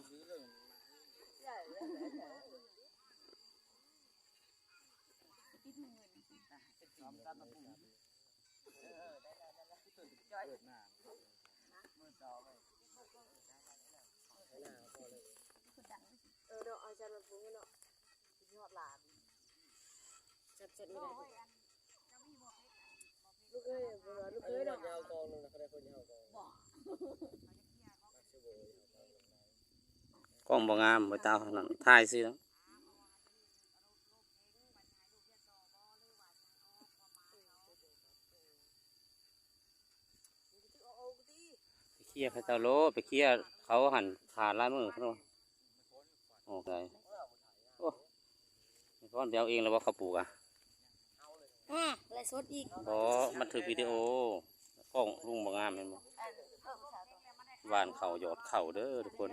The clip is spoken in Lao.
ເອີເນາະ ເອົາຈັນມາປຸງເນາະ ຍອດຫຼານ ຈັບຈັດນີ້ໄດ້ ລູກເອີຍ ບໍ່ວ່າລູກເອີຍເນາະ ຍາວກອງໜຶ່ງນະ ເຂົາໄດ້ຄົນຍາວກອງ ບໍ່ ກ້ອງບໍ່ງາມ ບໍ່ເຈົ້ານັ້ນ ຖ່າຍຊື່ ໄປເຄຍເຂົາເຈົ້າໂລດ ໄປເຄຍເຂົາຫັ້ນ ຖ້າຫຼາຍມື້ເຂົາອອກໄດ້. ໂອ້ ແມ່ພອນໄປເອົາເອງແລ້ວບໍ່ ເຂົ້າປູກອະ? ອາ ໄລສົດອີກ ບໍ່ ມັນຖືກວິດີໂອ ກ້ອງລຸງບໍ່ງາມແມ່ນບໍ່? ຫວ່ານເຂົ້າຢອດເຂົ້າເດີທຸກຄົນ.